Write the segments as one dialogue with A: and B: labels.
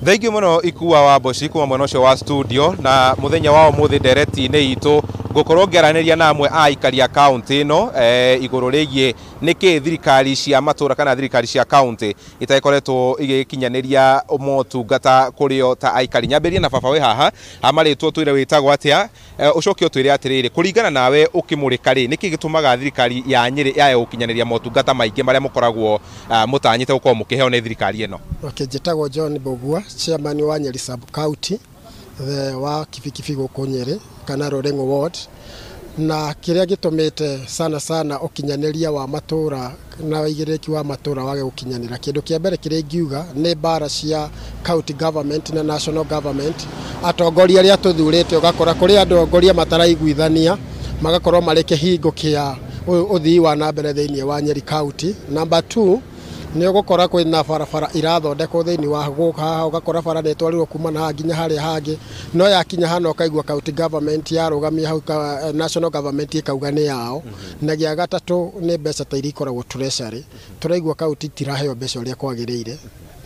A: Thengiũ mũno Ikua wa Mboci kuma mwena ũcio wa studio. Na mũthenya wa ũmũthĩ ndereti-inĩ itũ ngũkorwo ngĩaranĩria na amwe a aikari a kaũntĩ ĩno igũrũ rĩgiĩ nĩkĩ thirikari cia matũra kana thirikari cia kaũntĩ itakoretwo igĩkinyanĩria motungata kũrĩ o ta aikari. Nyambĩrĩrie na baba wĩ haha, amarĩtwo twĩre wĩtagwo atĩa, ũcoke ũtwĩre atĩrĩrĩ, kũringana nawe ũkĩmũrĩka rĩ, nĩkĩ gĩtũmaga thirikari ya Nyĩrĩ yae gũkinyanĩria motungata maingĩ marĩa mũkoragwo mũtanyĩte gũkorwo mũkĩheo nĩ thirikari ĩno?
B: Okay, njĩtagwo John Mbugua, chairman wa Nyeri sub county the wa Kibikibi gũkũ Nyeri kana Ruring'u ward. Na kĩrĩa gĩtũmĩte sana sana ũkinyanĩria wa matũra na ũigĩrĩrĩki wa matũra wage gũkinyanĩra, kĩndũ kĩa mbere kĩrĩa ingiuga nĩ mbara cia county government na national government. Atongoria arĩa tũthurĩte, ũgakora kũrĩ atongoria mataraiguithania, magakorwo marĩ kĩhingo kĩa ũthii wa na mbere thĩinĩ wa Nyeri county. Number 2, nĩ ũgũkora kwĩna barabara irathondekwo thĩinĩ wa gũkũ haha, ũgakora bara nĩ ĩtwarirwo kuma na haha nginya harĩa hangĩ, no yakinya hana ũkaigua county government yarũgamia hau, national government ĩkauga nĩ yao. Na gĩa gatatũ nĩ mbeca ta iria ikoragwo treasury, tũraigua county itiraheo mbeca ũrĩa kwagĩrĩire,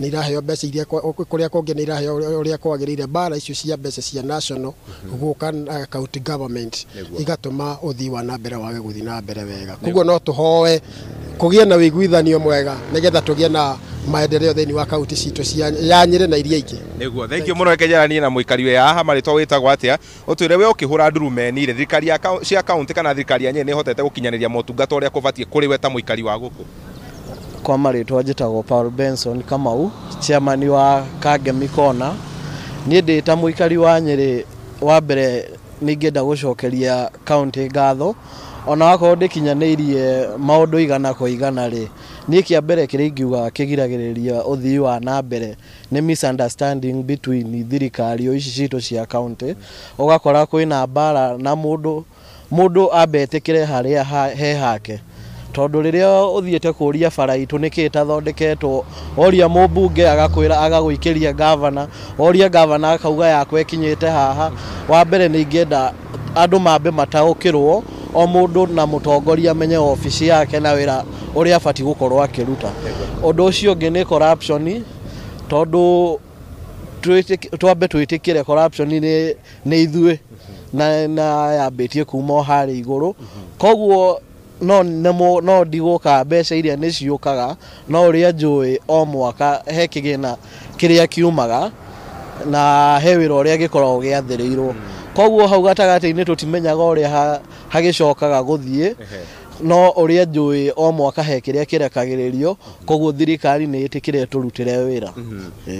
B: nĩ iraheo mbeca iria kũrĩa kũngĩ nĩ iraheo ũrĩa kwagĩrĩire. Mbara icio cia mbeca cia national gũka county government igatũma ũthii wa na mbere wage gũthiĩ na mbere wega. Koguo no tũhoe kũgĩe na ũiguithanio mwega nĩgetha tũgĩe na maendeleo thĩinĩ wa kaunti citũ cia ya Nyĩrĩ na iria ingĩ.
A: Nĩguo, thengiũ mũno. Reke njaranie na mũikari wĩ haha, marĩtwa wĩtagwo atĩa, ũtwĩre we ũkĩhũra ndurumeni rĩ, thirikari ya cia kaunti kana thirikari ya Nyĩrĩ nĩ ĩhotete gũkinyanĩria motungata ũrĩa kũbatiĩ kũrĩ we ta mũikari wa gũkũ?
C: Kwa marĩtwa njĩtagwo Paul Benson Kamau, chairman wa Kangemi Corner. Niĩ ndĩ ta mũikari wa Nyĩrĩ, wa mbere nĩ ingĩenda gũcokeria county ngatho, ona wakorwo ndĩkinyanĩirie maũndũ igana kwa igana rĩ. Niĩ kĩa mbere kĩrĩa ingiuga kĩgiragĩrĩria ũthii wa na mbere nĩ misunderstanding between thirikari o ici citũ cia county. Ũgakora kwĩna mbara na mũndũ ambe etĩkĩre harĩa he hake, tondũ rĩrĩa ũthiĩte kũria bara itũ nĩkĩ ĩtathondeketwo, woria mũmbunge agakwĩra agagũikĩria gavana, woria gavana akauga yakwa ĩkinyĩte haha. Wa mbere nĩ ingĩenda andũ mambe mataũkĩrwo, o mũndũ na mũtongoria amenye obici yake na wĩra ũrĩa abatiĩ gũkorwo akĩruta. Ũndũ ũcio ũngĩ nĩ corruption, tondũ twambe twĩtĩkĩre corruption nĩ ithuĩ na yambĩtie kuma o harĩa igũrũ. Koguo no nemo no ndigũka mbeca iria nĩ ciũkaga, no ũrĩa njũĩ o mwaka he kĩgĩna kĩrĩa kiumaga na he wĩra ũrĩa gĩkoragwo gĩathĩrĩirwo. Koguo hau gatagatĩ-inĩ tũtimenyaga ũrĩa hagĩcokaga gũthiĩ, no ũrĩa njũĩ o mwaka he kĩrĩa kĩrekagĩrĩrio. Koguo thirikari nĩ ĩtĩkĩre tũrutĩre wĩra.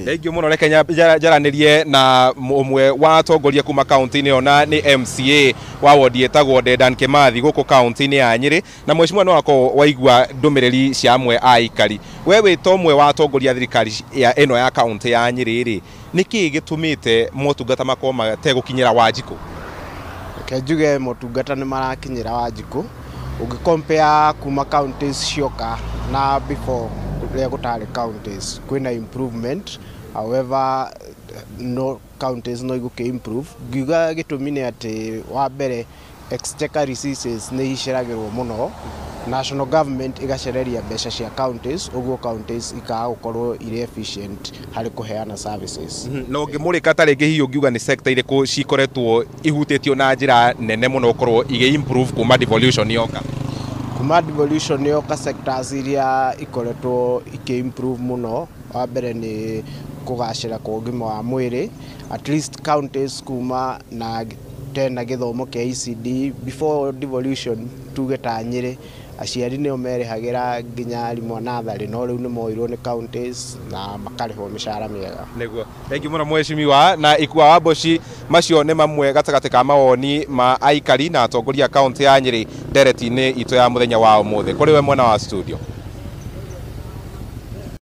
A: Thengiũ mũno. Reke njaranĩrie na ũmwe wa atongoria kuma kaunti-inĩ ĩyo, na nĩ MCA wa wodi ĩtagwo Dedan Kimathi gũkũ kaunti-inĩ ya Nyĩrĩ. Na mheshimiwa, no wakorwo waigua ndũmĩrĩri cia amwe a aikari, we wĩ ta ũmwe wa atongoria thirikari ya ĩno ya kaunti ya Nyĩrĩ rĩ, nĩkĩ gĩtũmĩte motungata makorwo mategũkinyĩra Wanjikũ?
D: Reke njuge motungata nĩ marakinyĩra Wanjikũ. Ũngĩ compare kuma counties cioka na before kũrĩa gũtarĩ counties, kwĩna improvement. However, no counties no igũkĩ improve. Ngiuga gĩtũmi nĩ atĩ wa mbere exchequer receipts nĩ iceragĩrwo mũno, national government ĩgacereria mbeca cia counties, ũguo counties ikaga gũkorwo irĩ efficient harĩ kũheana services.
A: Na ũngĩmũrĩka ta rĩngĩ hihi ũngiuga nĩ sector irĩkũ cikoretwo ihutĩtio na njĩra nene mũno gũkorwo igĩ improve kuma devolution yoka?
D: Kuma devolution yoka, sectors iria ikoretwo ikĩ improve mũno, wa mbere nĩ kũgacĩra kwa ũgima wa mwĩrĩ. At least counties kuma na tena gĩthomo kĩa ECD, before devolution tuge ta Nyĩrĩ aciari nĩo merĩhagĩra nginya arimũ a natharĩ, no rĩu nĩ moirwo nĩ counties na makarĩhwo mĩcara mĩega.
A: Nĩguo, thengiũ mũno mheshimiwa na Ikua wa Mboci. Macio nĩ mamwe gatagatĩ ka mawoni ma aikari na atongoria a kaunti ya Nyĩrĩ ndereti-inĩ itũ ya mũthenya wa ũmũthĩ. Kũrĩ we mwena wa studio.